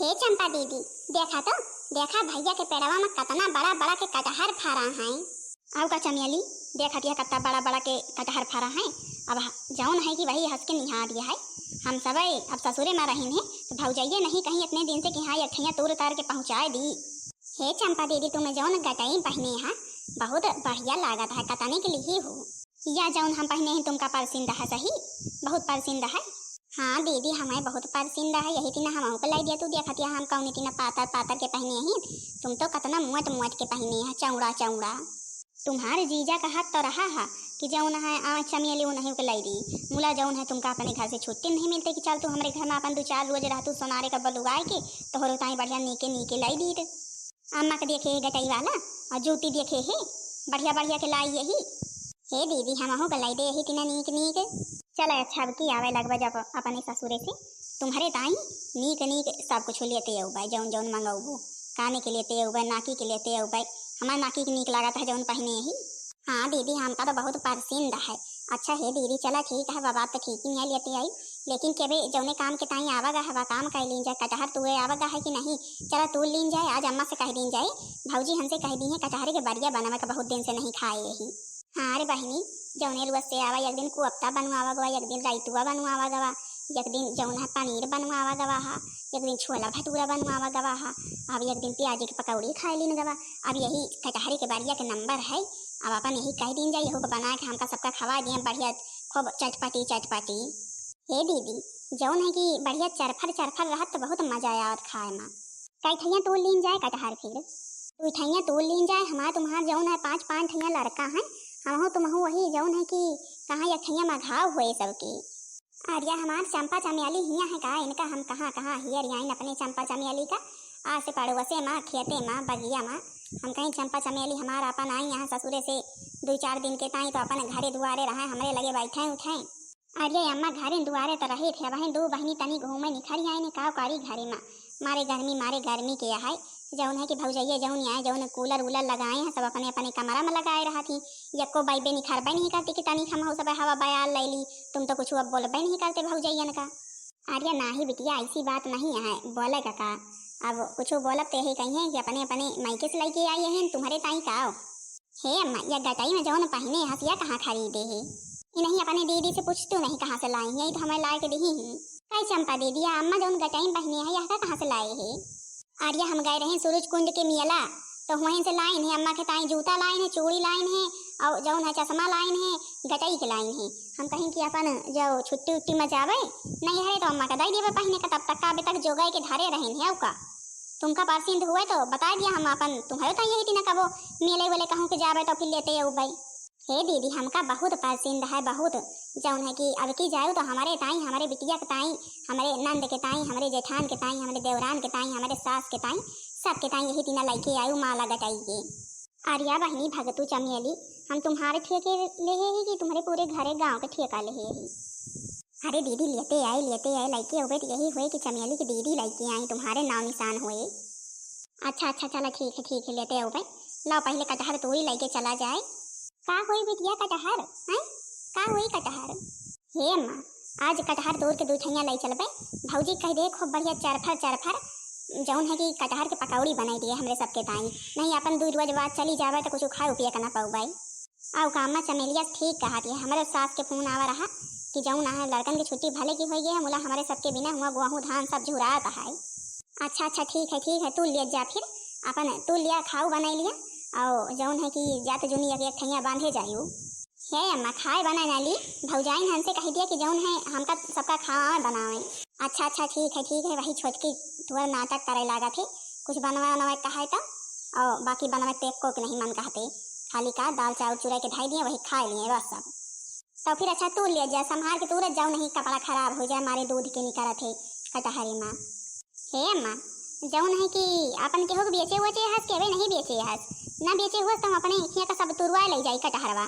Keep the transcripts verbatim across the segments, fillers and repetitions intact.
हे चंपा दीदी, देखा तो, देखा भैया के पेड़वा में कतना बड़ा बड़ा के कटहर फरा है। अउ का चमेली, देखत यह कतना बड़ा बड़ा के कटहर फरा है। अब ह-, जौन है कि वही हंस के निहार दिया है। हम सबे अब ससुरे में रहिन है, तो भौजइये नहीं कहीं इतने दिन से कि हाँ, एक ठैया तूर तार के पहुँचाए दी। हे चंपा दीदी, तुम जौन गटई पहने हा, बहुत बढ़िया लागत है, कतने के लिही हो? या जौन हम पहने हैं, तुमका परसिंद है सही, बहुत परसिंद है। हाँ दीदी, हमें बहुत परसिंद है, यही तीना हमहू के लाई दिया। तू देखत या हम कौनी तीना पातर पातर के पहने हैं, तुम तो कतना मोट मोट के पहने हैं, चौड़ा चौड़ा। तुम्हारे जीजा कहत तो रहा है कि जौन है आ चमेली उन्हीं के लाई दी, मुला जौन है तुमका अपने घर से छुट्टी नहीं मिलते कि चल तू हमरे घर में अपन दो चार रोज रह, तू सोनारे का बलुआए के तोहरो ताई बढ़िया नीके नीके लाई दी। अम्मा के देखे है गटई वाला और जूती देखे है बढ़िया बढ़िया के लाई यही। हे दीदी, हमहू के लाई दे यही तीना नीक नीक। चल अच्छा, अब की आवे लगबा जब अपने ससुरे से, तुम्हरे ताई नीक नीक सब कुछ लेते अउबे, जौन जौन मंगौबू, काने के लेते अउबे, नाकी के लेते अउबे। हमार नाकी के नीक लागत है जौन पहने यही। हाँ दीदी, हमका तो बहुत परसिंद है। अच्छा हे दीदी, चला ठीक है, बात तो ठीक ही है, लेते आई, लेकिन केबे जौने काम के ताई आवा गा है, वा काम कर लीन जाए। कटहर तुए आवा गा है कि नहीं? चला तूर लीन जाए, आज अम्मा से कह दीन जाए, भौजी हमसे कह दी है कटहर के बरिया बनावे का बहुत दिन से नहीं खाए यही। हाँ रे बहिनी, जौने रुआ से आवा, एक दिन कोफ्ता बनवावा गवा, एक दिन रायतुआ बनवावा गवा, एक दिन जौन है पनीर बनवावा गवा हा, एक दिन छोला भटूरा बनवावा गवा हा, अब एक दिन प्याज के पकौड़ी खाए लीन गवा। अब यही कटहरी के बरिया के नंबर है, अब अपन यही कह दीन जाए, यहू के बना के हमका सबका खवा दिए बढ़िया, खूब चटपटी चटपटी। हे दीदी, जौन है कि बढ़िया चरफर चरफर रहत तो बहुत मजा आवत खाए में। कई ठैया तोड़ लीन जाए कटहर फिर? दुई ठैया तोड़ लीन जाए, हमार तुम्हार जौन है पाँच पाँच ठैया लड़का हैं, हमहू तुम्हू वही जौन है कि कहाँ एक ठैया में घाव होए सबके। अरे हमार चंपा चमेली हियाँ है का? इनका हम कहाँ कहाँ हियर आइन अपने चंपा चमेली का, आस पड़ोसे मा, खेते मा, बगिया मा। हम कहीं चंपा चमेली हमार अपन आई यहाँ ससुरे से दुई चार दिन के ताई तो अपन घरे दुआरे रहे, हमरे लगे बैठे उठे। अरे अम्मा, घरे दुआरे त रहे थे, वहीं दो बहिनी तनी घूमे निखरी आइन, का करी घरे मा, मारे गर्मी, मारे गर्मी के है। जौन है कि भौजैया जौन आए, जौन कूलर वूलर लगाए हैं, सब अपने अपने कमरा में लगाए रहा थी। यक्को बाइबे निखरबे नहीं करती कि तनी हम सब हवा बयार ले ली, तुम तो कुछ अब बोलबे नहीं करते भौजैयन का। अरे नाही बिटिया, ऐसी बात नहीं है, बोले का का, अब कुछ बोलब तो यही कही है कि अपने अपने मायके से लेके आई है तुम्हरे ताई का। हे अम्मा, या गटई में जौन पहिने हस, या कहाँ खरीदे हे? इन्हीं अपने दीदी से पूछ तू नहीं कहाँ से लाई है, यही तो हमें लाए के दीही ही। कई चंपा दीदी, या अम्मा जौन गटई में पहिने है, यह का कहाँ से लाए हे? अरे हम गए रहे सूरज कुंड के मेला, तो वहीं से लाइन है, अम्मा के ताई जूता लाइन है, चूड़ी लाइन है, और जौन है चश्मा लाइन है, गटई के लाइन है। हम कहीं कि अपन जो छुट्टी उट्टी में जावे, नहीं हरे तो अम्मा का दई देवे पहिने का, तब तक का अबे तक जोगाई के धरे रहन है, का? तुमका परसिंद हुए तो बताइ दिया, हम अपन तुम्हरे ताई यही तीना कबो मेले वेले कहूँ के जाबे तो फिर लेते अउबे। हे दीदी, हमका बहुत परसिंद है, बहुत। जौन है कि अब की जायु तो हमरे ताई, हमरे बिटिया के ताई, हमरे नंद के ताई, हमरे जेठान के ताई, हमरे देवरान के ताई, हमरे सास के ताई, सबके ताई यही तीना लइके आयु माला गटई के। अरिया बहिनी भगतू चमेली, हम तुम्हारे ठेके लेहे ही कि तुम्हरे पूरे घरे गाँव के ठेका लेहे ही? अरे दीदी, लेते आए, लेते आए, लइके अउबे तो यही होए कि चमेली की दीदी लइके आई तुम्हारे नाव निशान होए। अच्छा अच्छा, चला ठीक है, ठीक है, लेते अउबे। लाओ पहिले कटहर तोड़ी लइके चला जाए। का होई बिटिया कटहर, हैं? का होई कटहर? हे अम्मा, आज कटहर तोड़ के दुई ठैया लई चलबे। भौजी कह दे खूब बढ़िया चरफर चरफर जौन है कि कटहर के पकौड़ी बनाई दिए हमरे सबके ताई। नहीं अपन दुई रोज बाद चली जाबे तो कुछ खाए पिए के ना पउबे। अउ का अम्मा चमेलिया ठीक कहत है, हमरे सास के फोन आवा रहा कि जौन है लड़कन के छुट्टी भले की होई गई है, मुला हमरे सबके बिना हुआ गोहूँ धान सब झुरात है। अच्छा अच्छा, ठीक है, ठीक है, तू लिया जा फिर, अपन तू लिया खाऊ बनाई लिया, अउ जौन है कि जात जुनी एक एक ठैया बांधे जायू। हे अम्मा, खाए बना ना ली, भौजाइन हमसे कह दिया कि जौन है हमका सबका खावावे बनावे। अच्छा अच्छा, ठीक है, ठीक है, वही छोटकी तुअर नाटक करे लागत है, कुछ बनवा बनवा कहे तो, और बाकी बनवा तो एको के नहीं मन कहते, खाली का दाल चाउर चुरा के धई दिए, वही खाए लिए बस सब। तो फिर अच्छा तू ले जा, संभाल के तू रह जाओ, नहीं कपड़ा खराब हो जाए, मारे दूध के निकलत है कटहरे माँ। हे अम्मा, जौन है कि अपन केहू के बेचे वेचे हस, केवे नहीं बेचे हस, ना बेचे हुआ तो हम अपने हियाँ का सब तुरवा ले जाई कटहरवा।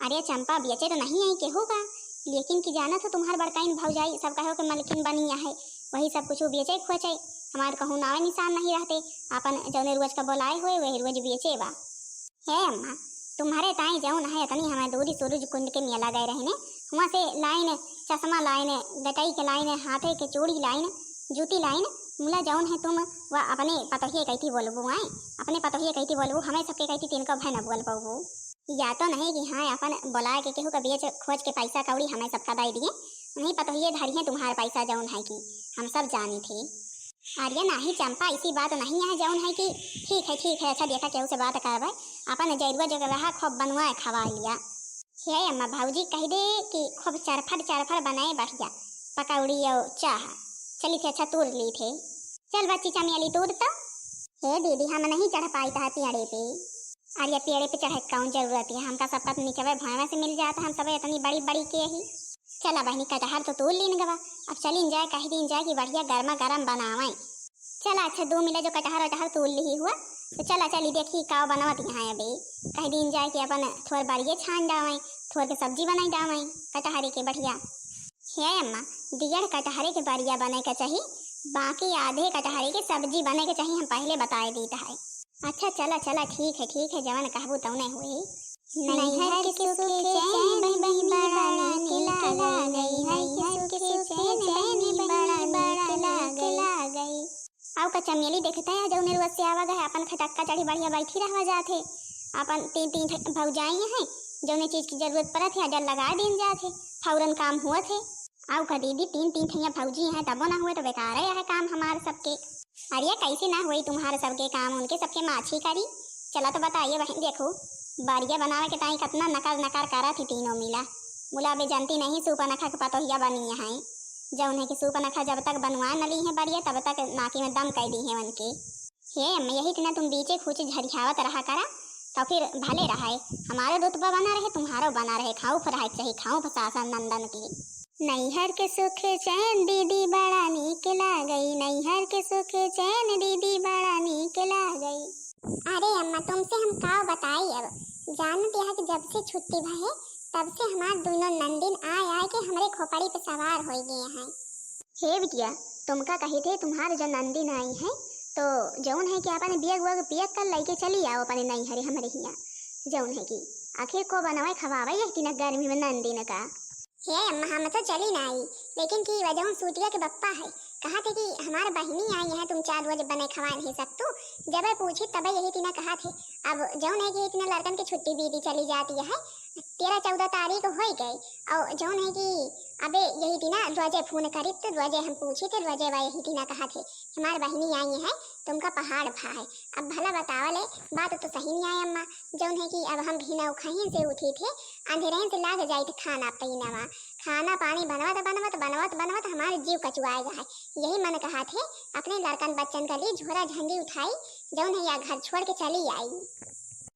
अरे चंपा, बेचे तो नहीं आई केहू का, लेकिन कि जानत हो तुम्हार बड़काइन भौजाई सब कहो के मलकिन बनी है, वही सब कुछ बेचे खोचे, हमार कहूँ नावे निशान नहीं रहते, अपन जौने रोज का बोलाए हुए वही रोज बेचे बा। हे अम्मा, तुम्हारे ताई जौन है इतनी हमें दूरी सूरज कुंड के मेला गए रहने, हुआं से लाइन चश्मा लाइन, गटई के लाइन, हाथे के चूड़ी लाइन, जूती लाइन, मुला जौन है तुम, वह अपने पतोहिए कइती बोलबू, आए, अपने पतोहिए कइती बोलबू, हमें सबके कइती तिनको भय न बोल पउबू। या तो नहीं कि हाँ, अपन बोलाए के केहू के बेच खोज के पैसा कौड़ी हमें सबका दे दिए, उन्हीं पतोहिए धरिए तुम्हार पैसा जौन है कि हम सब जानी थे। अरे नाही चंपा, ऐसी बात नहीं है जौन है कि ठीक है, ठीक है, अच्छा देखा केहू से बात करबे, अपन जरुआ जगह खूब बनवाए खवा लिया। हे अम्मा, भौजी कहि दे कि खूब चरफट चरफट बनाए बढ़िया पकौड़ी और चाह। चली थे, अच्छा तूर ली थे। चल बच्ची चमेली तूर तो। हे दीदी, हम नहीं चढ़ पाई था पेड़े पे। अरे पेड़े पे चढ़े कौन जरूरत है, हमका सब पत नीचवे भुइयां से मिल जात, हम सब इतनी बड़ी बड़ी के ही। चला बहिनी, कटहर तो तूर लीन गवा, अब चलिन जाए, कहि दीन जाए कि बढ़िया गर्मा गर्म बनावे। चला अच्छा, दो मिला जो कटहर वटहर तूर लिही हुआ, तो चला चली देखी का बनवत यहाँ अबे। कहि दीन जाए कि अपन थोर बरिये छान डावे, थोर के सब्जी बनाई डावे कटहरे के बढ़िया। हे अम्मा, दियर कटहरे के बरिया बने के चाही, बाकी आधे कटहरे के सब्जी बने के चाही, हम पहले बताए दीत है। अच्छा चला चला, ठीक है ठीक है, जवन कहबू तौने हुई। नैहर के सुख चैन बहिनी बड़ा नीक लागई, नैहर के सुख चैन बहिनी बड़ा नीक लागई। आउ का चमेली देखते हैं, जौने रुआ से आवा गए, अपन खटक्का चढ़ी बढ़िया बैठी रहवा जात है। अपन तीन तीन ठे भौजाई हैं, जौने चीज की जरूरत पड़त है, अजर लगा दीन जात है, फौरन काम हुआ थे। आउ का दीदी, तीन तीन ठैया भौजी हैं, तबो ना हुए तो बेकार है काम हमार सबके। अरे कैसे ना हुई तुम्हारे सबके काम, उनके सबके माछी करी। चला तो बताइए बहन, देखो बरिया बनावे के ताई कितना नकर नकर करा थी तीनों मिला। मुला बे जानती नहीं, सूपनखा के पतोहिया बनी है, जौन है कि सूपनखा जब तक बनवा न ली है बरिया, तब तक नाकी में दम कर दी है उनके। हे अम्मा, यही तना तुम बीचे खूचे झरियावत रहा करा, तो फिर भले रहे, हमारो रुतबा बना रहे, तुम्हारो बना रहे, खाऊ फराए के चाही, खाऊ फसासन नंदन की। नैहर के सुख चैन दीदी बड़ा नीक लागई, नैहर के सुख चैन दीदी बड़ा नीक लागई। अरे अम्मा, तुमसे हम का बताई अब, जानत यहाँ कि जब से छुट्टी भए, तब से हमार दोनों नंदिन आए आए के हमरे खोपड़ी पे सवार हो गए हैं। हे बिटिया, तुमका कही थे, तुम्हार जो नंदिन आई है, तो जौन है कि अपन बियग वग पियग कर लइके चली आओ अपने नैहरे हमरे हियाँ। जौन है कि आखिर को बनवाए खवावे यही तीन गर्मी में नंदिन का। हे अम्मा, हम तो चली ना आई, लेकिन कि वह जौन सूटिया के बप्पा है, कहा थे कि हमार बहिनी आई है, तुम चार रोज बने खवाए नहीं सकतू। जब पूछी तब यही तीना कहा थे। अब जौन है कि इतना लड़कन की छुट्टी बीती चली जाती है, तेरह चौदह तारीख हो गई, और जौन है कि अबे यही तीना रोजे फोन करी तो रोजे हम पूछी थे, रोजे वह यही तीना कहा थे, हमार बहिनी आई है, तुमका पहाड़ भा है। अब भला बतावा ले, बात तो सही नहीं आया अम्मा, जौन है कि अब हम भी नौ खहिन से उठी थे, अंधेरे से लाग जाई थे खाना पीना मा, खाना पानी बनवत बनवत बनवत बनवत हमार जीव कचुआए गा है। यही मन कहा थे अपने लड़कन बच्चन का लिए झोरा झंडी उठाई, जौन है या घर छोड़ के चली आई।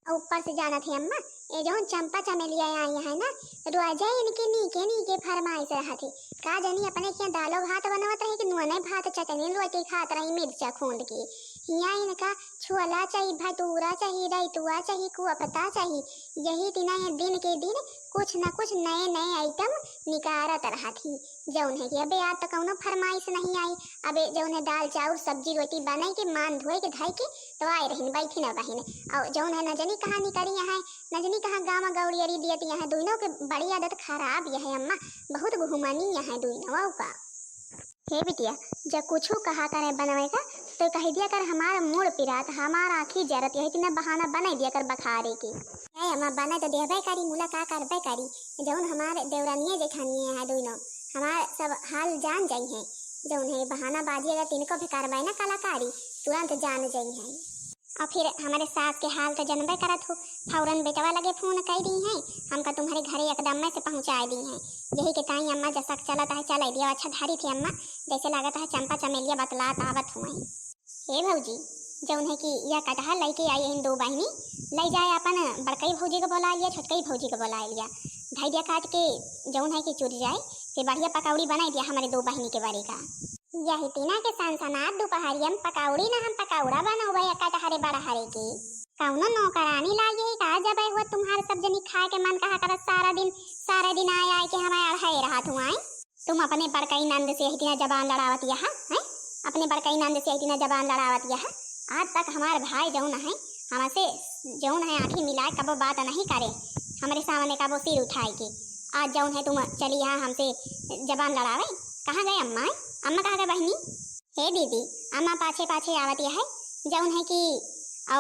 और ऊपर से जानत है अम्मा, ये जौन चंपा चमेलिया आई है ना, रोजे इनके नीके नीके फरमाइश रहत है। का जानी अपने के यहाँ दालो भात बनवत रही कि नूने भात चटनी रोटी खात रही मिर्चा खूंद के। हियाँ इनका छोला चाही, भटूरा चाही, रैतुआ चाही, कोफ्ता चाही। यही तीना ये दिन के दिन कुछ न कुछ नए नए आइटम निकारत रहत ही। जौन है कि अबे आज तो कौनो फरमाइश नहीं आई। अबे जौन है दाल चाउर सब्जी रोटी बनाई के मान धोए के धाई के तो आए रहिन बैठी न बहिन। और जौन है न जनी कहाँ निकरी यहाँ, न जनी कहाँ गाँव गौड़ियरी दियत यहाँ, दोनों के बड़ी आदत खराब यह है अम्मा, बहुत घुमनी यहाँ दोनों का। हे बिटिया, जब कुछू कहा करे बनवे का, तो कह दिया कर हमार मूड़ पिरात, हमार आँखी जरत, यही तीना बहाना बनाई दिया कर बखारे के। ए अम्मा, बना तो देबे करी, मुला का करबे करी, जौन हमार देवरानिये जेठानिये है दोनों, हमार सब हाल जान जाई हैं। जौन है बहाना बाजी अगर तिनको भी करबे ना कलाकारी, तुरंत जान जाई हैं। और फिर हमारे सास के हाल तो जनबे करत हो, फौरन बेटवा लगे फोन कर दी हैं, हमका तुम्हारे घरे एकदम में से पहुँचा दी हैं। यही के ताई अम्मा जसक चलत है, चल दिया। अच्छा धरी थे अम्मा, जैसे लागत है चंपा चमेलिया बतलात आवत हुए। हे भौजी, जौन है कि यह कटहर लइके आई हैं दो बहिनी, लइ जाए अपन बड़कई भौजी को बोला लिया, छोटकई भौजी को बोला लिया, धई दिया काट के, जौन है कि चुर जाए, फिर बढ़िया पकौड़ी बनाई दिया हमारे दो बहिनी के बारे का। यही तीना के सनसनात दोपहरिया में पकौड़ी ना हम पकौड़ा बनौबे या कटहरे बड़हरे के। कौनो नौकरानी लागे है का जब हुआ तुम्हारे सब जनी खाए के मन कहा करत सारा दिन, सारा दिन आए आए के हमारे अढ़ाए रहत हुआ है। तुम अपने बड़कई नंद से यही तीना जबान लड़ावत यहाँ, हैं? अपने बड़कई नंद से यही तीना जबान लड़ावत यहाँ। आज तक हमार भाई जौन है, हमसे जौन है आँखी मिलाए कबो बात नहीं करे, हमारे सामने कबो सिर उठाए के। आज जौन है तुम चली यहाँ हमसे जबान लड़ावे। कहाँ गए अम्मा? अम्मा कहाँ गए बहिनी? हे दीदी, अम्मा पाछे पाछे आवत है, जौन है कि, औ,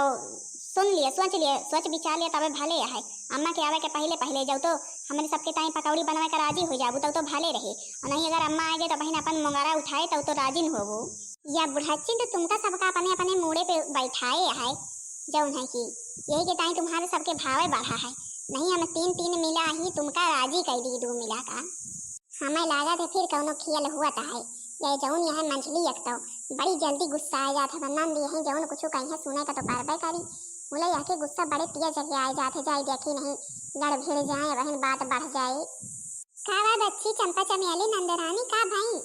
सुन लिए, सोच लिए, सोच विचार लिए, तबे भले है। अम्मा के आवे के पहिले पहिले जाओ तो हमरे सबके ताई पकौड़ी बनवे का राजी हो जाबू, तब तो भले रहे। और नहीं, अगर अम्मा आएगे तो बहिन अपन मोंगारा उठाए, तब तो राजी न होबू। या बुढ़ाचिन तो तुमका सबका अपने अपने मूड़े पे बैठाए है, जौन है कि यही के ताई तुम्हारे सबके भावे बढ़ा है। नहीं, हम तीन तीन मिला ही तुमका राजी कर दी, दो मिला का। हमें लागत है फिर कौनो खेल हुआ है। ये जौन यह मंझली एक तो बड़ी जल्दी गुस्सा आ जात है, वरना ये है जौन कुछ कहीं है सुने का तो पारबे करी। बोले यह के गुस्सा बड़े तेज के आ जात है, जाए देखी नहीं लड़ भिड़ जाए, वहन बात बढ़ जाए। का बा बच्ची चंपा चमेली नंदरानी, का भाई?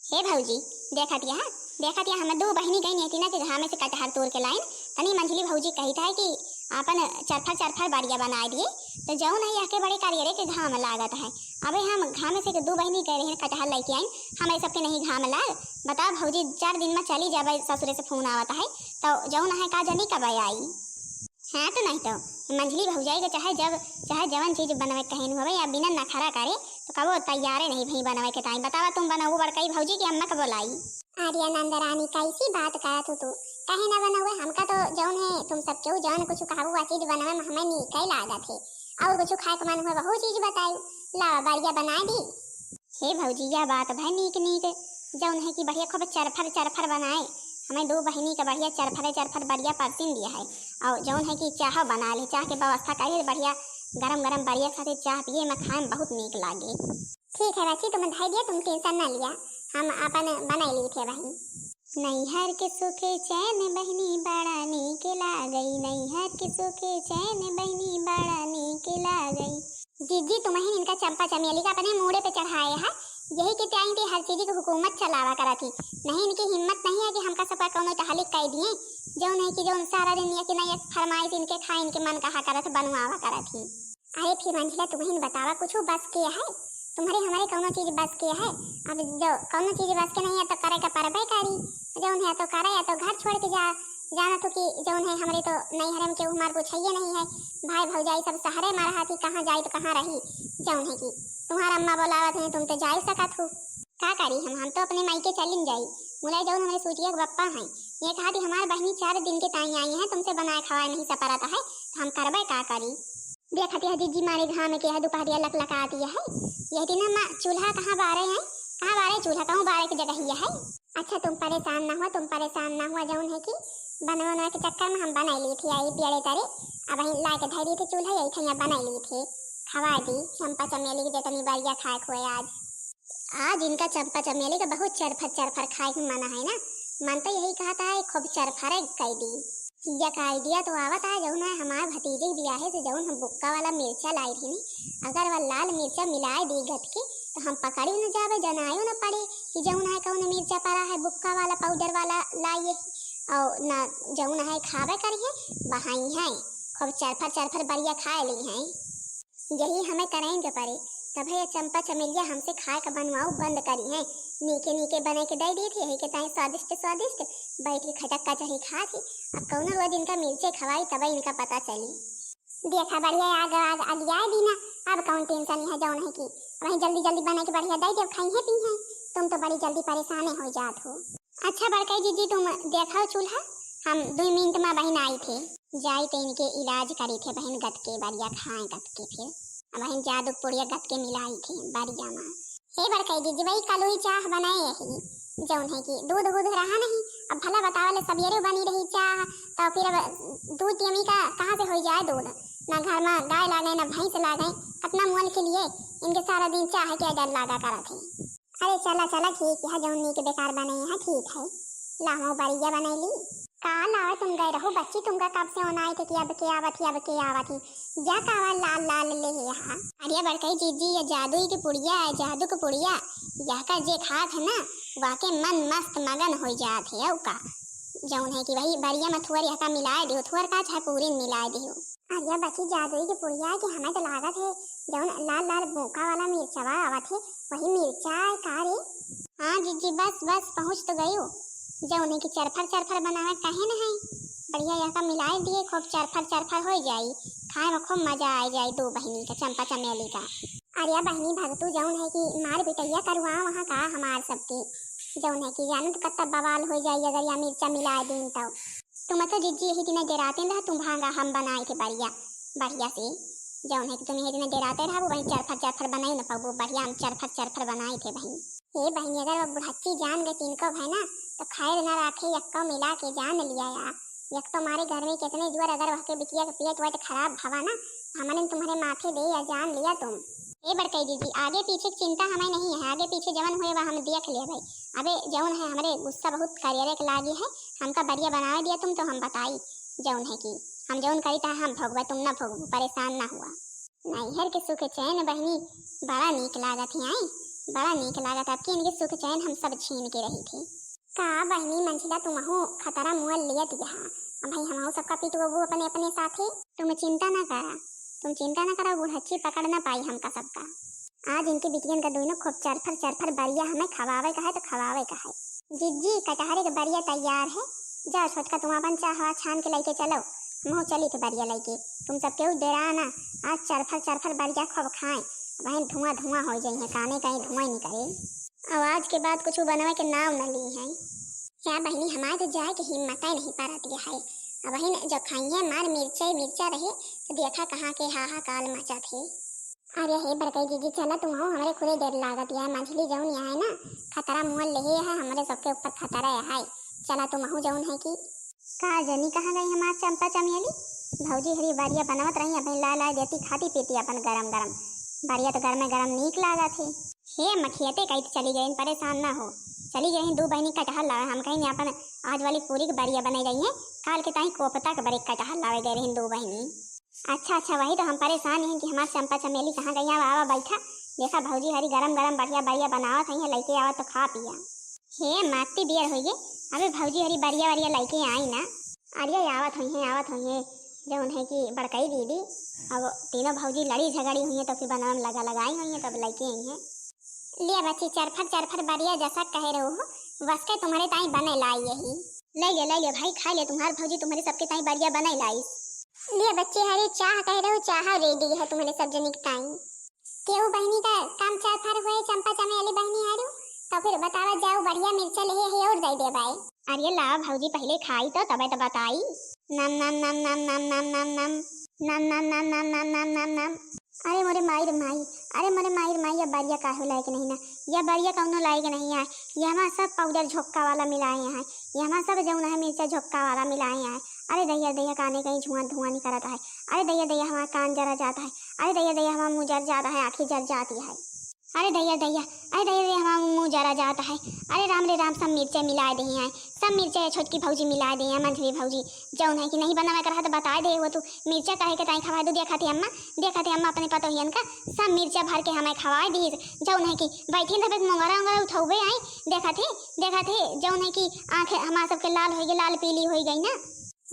हे भौजी, देखत या, देखत या, हम दो बहिनी गई नेतिना के घामे से कटहर तोड़ के लाइन। तनी मंझली भौजी कहित है कि आपन चरफर चरफर बरिया बनाए दिए, तो जौन है यह के बड़े करियरे के घाम लागत है। अबे हम घामे से के दो बहिनी गए रहे कटहर लेके आइन, हमें सबके नहीं घाम लाग। बताओ भौजी, चार दिन में चली जाबे, ससुरे से फोन आवत है, तो जौन है का जनी कब आई। हाँ तो नहीं तो, मंझली भौजाई के चाहे जब, चाहे जवन चीज बनवे के कहीं होवे या बिना नखरा करे, तो कबो तैयारे नहीं भई बनवे के ताई। बतावा तुम बनऊ बड़कई भौजी की अम्मा के बोलाई। अरे नंदरानी, कैसी बात करत हो तू? काहे ना बनउबे? हमका तो जौन है, तुम सब केहू जौन कुछ कहबू, वा चीज बनवे में हमें नीके लागत है। और कुछ खाए के मन हुआ, वहू चीज बताई, लावा, बढ़िया बनाए दी। हे भौजी, यह बात भाई नीक नीक, जौन है कि बढ़िया खूब चरफर चरफर बनाए। हमें दो बहिनी का बढ़िया चरफरे चरफर बढ़िया परसिन दिया है। और जौन है कि चाह बना ले, चाह के व्यवस्था करे, बढ़िया गरम गरम बढ़िया के साथे चाह पिए में खाए में बहुत नीक लागे। ठीक है बच्ची, तुम धै दिया, तुम टेंशन ना लिया, हम अपन बनाई ली थे बहिन। नैहर के सुखे चैन बहिनी बड़ा नीक लागई, नैहर के सुखे चैन बहिनी बड़ा नीक लागई। जीजी, तुमहिन इनका चंपा चमेली का अपने मूड़े पे चढ़ाए है, यही के टाइम पे हर चीज की हुकूमत चलावा करत ही। नहीं, इनकी हिम्मत नहीं है कि हमका सबका कौनो तहलीक कह दिए, जौन है कि जौन सारा दिन ये कि नहीं एक फरमाइश इनके खाए, इनके मन कहा करत, बनवावा करत ही। अरे फिर मंझला, तुमहिन बतावा, कुछ बस के है? तुम्हरे हमरे कौनो चीज बस के है? अब जो कौनो चीज बस के नहीं है तो करे का परबे करी। जौन है तो करे, या तो घर छोड़ के जा, जाना तो कि जौन है हमरे तो नैहर में केहू हमार पूछइए नहीं है। भाई भौजाई सब शहरे में रहा थी, कहाँ जाई तो कहाँ रही। जौन है कि तुम्हारा अम्मा बोलावत है, तुम तो जाई सकत हो। का करी हम, हम तो अपने मायके चलिन जाई। मुला जौन हमरे सूचिया के बप्पा हैं, ये कहा थी हमार बहनी चार दिन के ताई आई है, तुमसे बनाए खवाए नहीं सपरत है, तो हम करबे का करी। देखत यह जीजी मारे घाम के है, दुपहरिया लकलकात यह है। यह दिन हम चूल्हा कहाँ बारे हैं, कहाँ बारे चूल्हा, कहूँ बारे के जगह यह है। अच्छा तुम परेशान ना हुआ, तुम परेशान ना हुआ, जौन है कि बनवा बनवा के चक्कर में हम बनाई ली थी आई पियले तरे, अब वहीं ला के धरी थी चूल्हा, यही ठैया बनाई ली थी, खवा दी चंपा चमेली के जितनी बढ़िया खाए खुए आज। आज इनका चंपा चमेली का बहुत चरफर चरफर खाए के मन है ना, मन तो यही कहता है खूब चरफरे कई दी। यक idea तो आवत है, जौन है हमार भतीजे के बियाहे से जौन हम बुक्का वाला मिर्चा लाई रही नी, अगर वह लाल मिर्चा मिलाए दी गत के, तो हम पकड़ी न जावे, जनायो न पड़े कि जौन है कौन मिर्चा पड़ा है, बुक्का वाला पाउडर वाला लाइए, और न जौन है खावे करिए, बहाई हैं, खूब चरफर चरफर बढ़िया खाए ली हैं। यही हमें करेंगे पड़े, तब ये चंपा चमेलिया हमसे खाए का बनवाओ बंद करी हैं। नीके नीके बने के दे दी थी, यही के ताई स्वादिष्ट स्वादिष्ट बैठ के खटक कचहरी खा थी। अब कौनो रोज इनका मिर्चे खवाई, तब इनका पता चली। देखा बढ़िया आग, आग अगियाए दीना, अब कौन टेंशन है जौन है कि वही जल्दी जल्दी बने के बढ़िया दे दे, खाई है पी है। तुम तो बड़ी जल्दी परेशाने हो जात हो। अच्छा बड़कई जीजी, तुम देखाओ चूल्हा, हम दो मिनट में बहिन आई थे। जाई तो इनके इलाज करी थे बहिन, गत के बढ़िया खाए गत के, फिर अब बहिन जादू पुड़िया गत के मिलाई थे बढ़िया में। हे बड़कई जीजी, वही कलुई चाह बनाए यही, जौन है कि दूध वूध रहा नहीं, अब भला बतावले सवेरे बनी रही चाह, तो फिर अब दूध टेमी का कहाँ से हो जाए दूध, ना घर में गाय लागे ना भैंस लागे, कितना मोल के लिए इनके सारा दिन चाह के डर लागा करत है। अरे चला चला, ठीक है, जौन नीक बेकार बने है ठीक है। लामो बढ़िया बनैली। का लावे तुम गए रहो बच्ची, तुमका कब से ओनाई थे कि अब के आवत ही, अब के आवत ही। या कावा लाल लाल ले है यहाँ। अरे बड़कई जीजी, ये जादू की पुड़िया है, जादू की पुड़िया। यह का जे खात है ना, वाके मन मस्त मगन हो जात है। औ का जौन है कि वही बढ़िया में थोर यह का मिलाए दियो, थोर का चाहे पूरी मिलाए दियो। अरे बच्ची, जादुई की पुड़िया है कि हमें तो लागत है जौन लाल लाल भूखा वाला मिर्चवा आवत है, वही मिर्चा है का रे? हाँ जीजी, बस बस पहुँच तो गयो। जौन है कि चरफर चरफर बनावे कहे न है, बढ़िया यह का मिलाए दिए, खूब चरफर चरफर हो जाई, खाए में खूब मजा आ जाई दो बहिनी का, चंपा चमेली का। अरे बहिनी भगतू, जौन है कि मार पिटैया करवा वहाँ का हमार सबके। जौन है कि जानत कत्ता बवाल होइ जाई अगर या मिर्चा मिलाए दीन तौ। तुम तो जिज्जी यही दिना डेराते रहा, तुम भांगा हम बनाए थे बढ़िया, बढ़िया से। जौन है कि तुम यही दिना डेराते रहा, वो वहीं चरफर चरफर बनाई न पाबो, बढ़िया हम चरफर चरफर बनाए थे बहिन। हे बहिनी, अगर वो बुढ़च्ची जान गई तीन को है ना, तो खैर ना राखे, यक्को मिला के जान लिया या। एक तो हमारे घर में कितने जुअर, अगर वह के बिटिया के पेट वेट खराब भवा ना, हमने तुम्हारे माथे दे या जान लिया तुम। ए बड़कई दीदी, आगे पीछे के चिंता हमें नहीं है, आगे पीछे जवन हुए वह हम देख ले भाई। अबे जौन है हमरे गुस्सा बहुत करियरे के लागी है, हमका बढ़िया बनावे दिया तुम तो हम बताई जौन है कि हम जौन करी ता हम भोगबे, तुम ना भोगबो, परेशान ना हुआ। नैहर के सुख चैन बहिनी बड़ा नीक लागत है, आई बड़ा नीक लागत, अब की इनके सुख चैन हम सब छीन के रही थी। का बहिनी मंझिला तुमहू खतरा मुअल लियत यहाँ, अब भाई हमहू सबका पिटवबू अपने अपने साथे। तुम चिंता ना करा, तुम चिंता ना करा, बुढ़च्ची पकड़ ना पाई हमका सबका। आज इनके बिटियन का दोनों खूब चरफर चरफर बरिया हमें खवावे का है तो खवावे का है। जिज्जी, कटहरे के बरिया तैयार है, जाओ छोटका तुम अपन चाहवा छान के लेके चलो, हमहू चली थे बरिया लेके। तुम सब केहू डेरा ना, आज चरफर चरफर बरिया खूब खाएं, वहीं धुआं धुआं हो जाई है, काने कहीं धुआं ही निकले। अब आज के बाद कुछ बनवे के नाव न ली है। या बहिनी, हमारे तो जाए के हिम्मत ही नहीं परत है। अब बहिन जो खाइए मार मिर्चा ही मिर्चा रहे, तो देखा कहाँ के हाहाकाल मचा थे। अरे हे बड़कई दीदी, चला तुम हो, हमरे खुदे डर लागत है। मंझली जौन यहाँ है ना, खतरा मुअल लेहे है, हमरे सबके ऊपर खतरा है। चला तुम हो जौन है कि का जनी कहाँ गई हमार चंपा चमेली? भौजी हरी बरिया बनवत रही, अपनी लाय लाय देती, खाती पीती अपन गरम गरम। बरिया तो गरमे गरम नीक लागत है। हे अम्मा, खियते कही तो चली गई, परेशान ना हो। चली गई दू बहिनी कटहर लावे, हम कहीं अपन आज वाली पूरी के बरिया बने रही है, काल के ताई कोपता के बरे कटहर लावे गए रही दू बहिनी। अच्छा अच्छा, वही तो हम परेशान हैं कि हमार चंपा चमेली कहाँ गई। आवा आवा बैठा, देखा भौजी हरी गरम गरम बढ़िया बढ़िया बनावत है, लेके आवा तो खा पिया। हे माती बियर होइए, अबे भौजी हरी बरिया बरिया लेके आई ना। अरे आवत हुई हैं, आवत हुई हैं, जौन है कि बड़कई दीदी, अब तीनों भौजी लड़ी झगड़ी हुई हैं तो फिर बनवा में लगा लगाई हुई हैं, तब लेके आई हैं। लिया बच्ची, चरफर चरफर बरिया जसा कहे रहो हो, वसके तुम्हारे ताई बने लाई यही। ले ले, ले ले भाई, खा ले, तुम्हार भौजी तुम्हारे सबके ताई बरिया बने लाई। लिया बच्ची, हरे चाह कहे रहो, चाह रेडी है तुम्हारे सब जनी के ताई। केहू बहिनी का काम चरफर हुए, चंपा चमेली बहिनी हारू, तो फिर बतावा जाऊ बढ़िया मिर्चा लेहे है और दे दे बाय। अरे लावा भौजी, पहिले खाई तो तबे तो बताई। नम नम नम नम नम नम नम नम। नम नम नम नम नम नम नम नम। अरे मोरे माई रे माई, अरे मोरे माई रे माई, या बरिया काहे लायक नहीं ना, या बरिया कौनो लायक नहीं है। ये हमार सब पाउडर झोंका वाला मिलाए हैं, ये हमार सब जौन है मिर्चा झोंका वाला मिलाए हैं। अरे दैया दैया, काने कहीं धुआं धुआं निकलता है। अरे दैया दैया, हमार कान जरा जाता है। अरे दैया दैया, हमार मुँह जर जाता है, आँखें जर जाती है। अरे दैया दैया, अरे दैया दैया, हमार मुँह जरा जाता है। अरे राम रे राम, सब मिर्चा मिलाए दे हैं, सब मिर्चा है छोटकी भौजी मिलाए दे हैं, मंझली भौजी। जौन है कि नहीं बनावे के रहा तो बताए दे हो तू, मिर्चा काहे के ताई खवाए दू। देखा थे अम्मा, देखा थे अम्मा अपने पतोहियन का, सब मिर्चा भर के हमें खवाए दी। जौन है कि बैठी तब एक मोंगरा ओंगरा उठौबे आई। देखा थे, देखा थे, जौन है कि आँखें हमार सबके लाल होई गई, लाल पीली होई गई ना।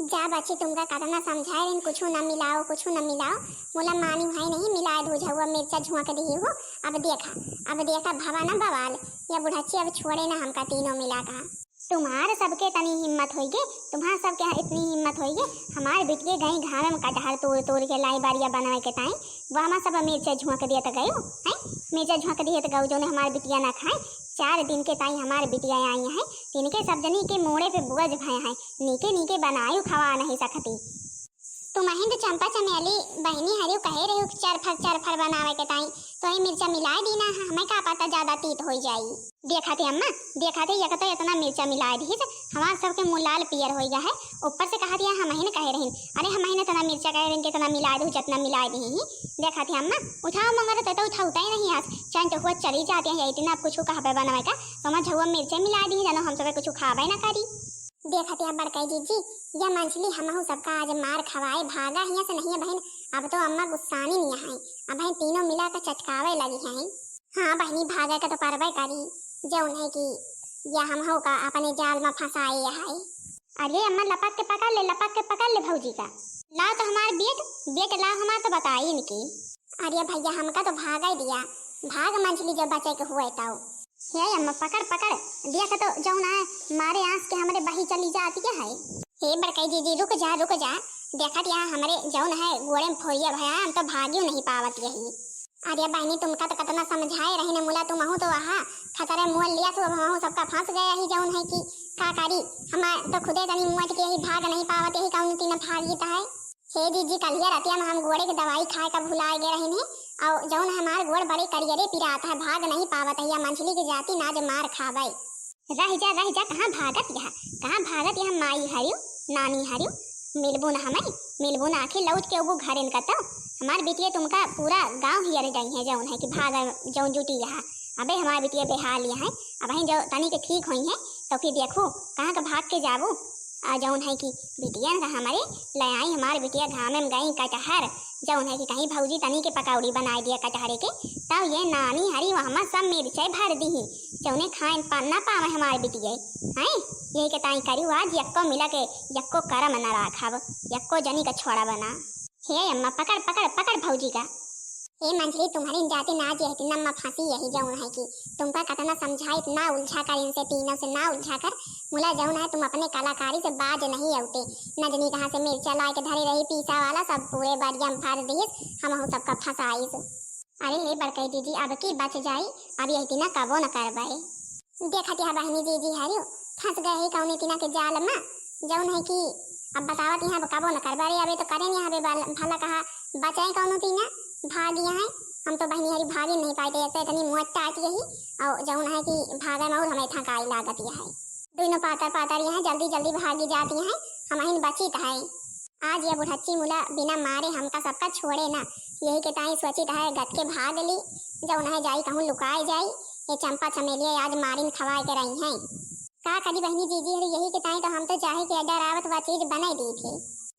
जा बच्ची, तुमका कतना समझाए रहिन, कुछू न मिलाओ, कुछू न मिलाओ। मुला मानी है नहीं, मिलाए दू झउआ मिर्चा झोंक दिही हो। अब देखा, अब देखा भवा न बवाल, या बुढ़च्ची अब छोड़े ना हमका तीनों मिला का। तुम्हार सबके तनी हिम्मत होई गे, तुम्हार सबके इतनी हिम्मत होई गे, हमार बिटिये गई घाम में कटहर तोड़ तोड़ के लाई बरिया बनवे के ताई, वो हमार सब मिर्चा झोंक दिया त गयो, हैं? मिर्चा झोंक दिए त गयो, जौने हमार बिटिया ना खाए। चार दिन के ताई हमार बिटिया आई है, तिनके सब जनी के मोड़े पे बोझ भय है, नीके नीके बनायु खवा नहीं सकती। तुमहिन तो चंपा चमेली बहिनी हरियो कहे रही चरफर चरफर बनावे के ताई, तो ये मिर्चा मिलाए दी ना, हमें का पता ज्यादा तीत होई जाई। देखा थे अम्मा, देखा थे, एक तो इतना मिर्चा मिलाए दी, हमार सबके मुँह लाल पियर होई गया है, ऊपर से कहा दिया हमहिन कहे रही, अरे हमहिन इतना मिर्चा कहे रही, कितना मिलाए दू, जितना मिलाए दी ही। देखा थे अम्मा, उठाओ मंगर तो, तो उठाउता ही नहीं आज, चाहे तो हुआ चली जाती है, इतना आप कुछ कहा पे बनावे का, तो हमार झउआ मिर्चा मिलाए दी, जानो हम सब कुछ खावे ना करी। देखत या बड़कई जीजी, या मंझली हमहू सबका आज मार खवाए भागा हियां से नहीं है बहिन। अब तो अम्मा गुस्सानी नहीं है, अब है तीनों मिला के चटकावे लगी हैं। हाँ बहिनी, भागे के तो परबे करी, जौन है कि या हमहू का अपने जाल में फंसाए है। अरे अम्मा, लपक के पकड़ ले, लपक के पकड़ ले भौजी का। ला तो हमार बेट, बेट ला हमार तो बताई इनकी। अरे भैया, हमका तो भागा ही दिया, भाग मंझली जब बचे के हुए तो। हे अम्मा, पकड़, पकड़, देख तो जौन है, मारे आँस के हमरे बही चली जाती है। हे बड़कई जीजी, रुक जा, रुक जा, देखत यहाँ हमरे जौन है गोड़े में फोरिया भया, हम तो भागियो नहीं पावत यही। अरे बहिनी, तुमका तो कतना समझाए रही ने मुला, तुमहू तो वहाँ खतरे मोल लिया तू, अब हमहू सबका फंस गया ही जौन है कि का करी, हम तो खुदे तनी मुआ के यही भाग नहीं पावत, यही कौन तीन भाग जीता है। हे जीजी, कलिया रतिया में हम गोड़े के दवाई खाए का भुलाए गए रही ने, और जौन हमार गोड़ बड़े करियरे पिरात है, भाग नहीं पावत है, या मंझली के जाति ना जे मार खावे। रह जा, रह जा, कहाँ भागत यह, कहाँ भागत यह, माई हरियो, नानी हरियो, मिलबू न हमें, मिलबू न आखिर लौट के अबू घरे न कतो। हमार बिटिया तुमका पूरा गाँव हियर जाई है, जौन है कि भाग जौन जुटी यह। अबे हमार बिटिया बेहाल यह है, अब जो तनी के ठीक होई है, तो फिर देखो कहाँ के भाग के जाबू। आ जौन है कि बिटिया न हमारे ले आई, हमार बिटिया घामे में गई कटहर, जौन है कि कहीं भौजी तनी के पकौड़ी बनाए दिया कटहरे के, तब ये नानी हरी वहमा सब मिर्चे भर दी, जौने खाए पा-, ना पावे हमार बिटिया। हैं, यही के ताई करी आज यक्को मिला के यक्को करम न राखब, यक्को जनी का छोड़ा बना। हे अम्मा, पकड़, पकड़, पकड़ भौजी का। हे मंझली, तुम्हारी जाति ना जे है कि नम्मा फांसी यही जौन है कि तुमका कतना समझाई, ना उलझा कर इनसे तीनों से, ना उलझा कर मुला जौन है, तुम अपने कलाकारी से बाज नहीं औते। न जनी कहाँ से मिर्चा लाए के धरे रही पीसा वाला, सब पूरे बरिया में भर दिहिस, हमहू सबका फंसाइस। अरे हे बड़कई जीजी, अब की बच जाई, अब यही दिना कबो न करबे। देखत यह बहिनी जीजी हरियो, फंस गए ही कौने तीना के जाल में, जौन है कि अब बतावत यहाँ अब कबो न करबे। अरे अबे तो करे नहीं, अबे बाल-, भला कहा बचाए कौनो तीना, भाग यहाँ है। हम तो बहिनी हरी भागी नहीं पाए थे, एक तो इतनी मोट टाट यही, और जौन है कि भागे में और हमें थकाई लागत यह है। दोनों पातर पातर यहाँ जल्दी जल्दी भागी जाती हैं, हम अहिन बचित है। आज ये बुढ़च्ची मुला बिना मारे हमका सबका छोड़े ना, यही के ताई सोचित है गत के भाग ली, जौन है जाई कहूँ लुकाए जाई, ये चंपा चमेलिया आज मारिन खवाए के रही हैं। का करी बहिनी जीजी हरी, यही के ताई तो हम तो चाहे के डरावत वा चीज बनाई दी थी,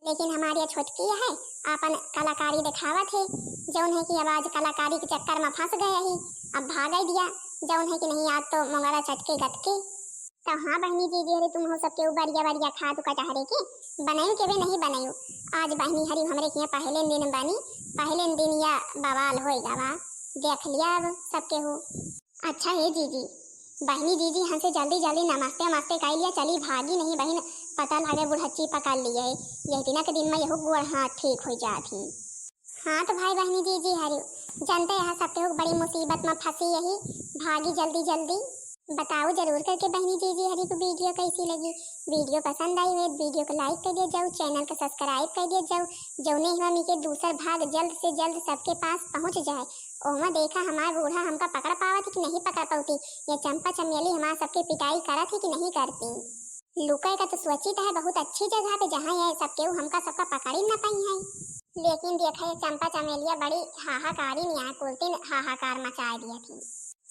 लेकिन हमारी ये छोटकी है, आपन कलाकारी दिखावत है, जौन है कि अब आज कलाकारी के चक्कर में फंस गए ही, अब भागे दिया, जौन है कि नहीं आज तो मोंगरा चटके गटके। तो हाँ बहिनी जीजी हरी, तुम हो सबके ऊ बरिया बरिया खात कटहरे के बनायू के भी नहीं बनायू। आज बहिनी हरी हमरे के यहाँ पहले दिन बनी, पहले दिन या बवाल होए गवा, देख लिया अब सबके हो। अच्छा हे जीजी, बहिनी जीजी हमसे जल्दी जल्दी नमस्ते नमस्ते कर लिया, चली भागी नहीं बहिन, पता लगे बुढ़च्ची पकड़ लिए है। यही दिना के दिन में यहू गोड़ हाथ ठीक हो जात ही। हाँ तो भाई बहिनी जीजी हरी, जनते यहाँ सबके हो बड़ी मुसीबत में फंसी यही, भागी जल्दी जल्दी। बताओ जरूर करके बहिनी जीजी हरी को वीडियो कैसी लगी। वीडियो पसंद आई हुई वीडियो को लाइक कर दिया जाओ, चैनल को सब्सक्राइब कर दिया जाओ, जौने हवा मी के दूसर भाग जल्द से जल्द सबके पास पहुँच जाए। ओहमा देखा हमार बूढ़ा हमका पकड़ पावत है कि नहीं पकड़ पावती, ये चंपा चमेली हमार सबके पिटाई करत है कि नहीं करती। लुके का तो सोचित है बहुत अच्छी जगह पे, जहाँ ये सबके ऊ हमका सबका पकड़ी न पाई है। लेकिन देखा ये चंपा चमेलिया बड़ी हाहाकारी नहीं है, कुल दिन हाहाकार मचाए दिया थी।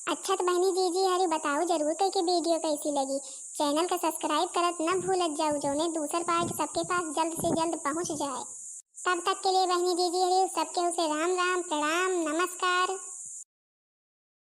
अच्छा तो बहिनी जीजी हरी बताओ जरूर करके वीडियो कैसी लगी। चैनल का सब्सक्राइब करत न भूलत जाओ, जौने दूसर पार्ट सबके पास जल्द से जल्द पहुँच जाए। तब तक के लिए बहिनी जीजी हरी सबके उसे राम राम प्रणाम।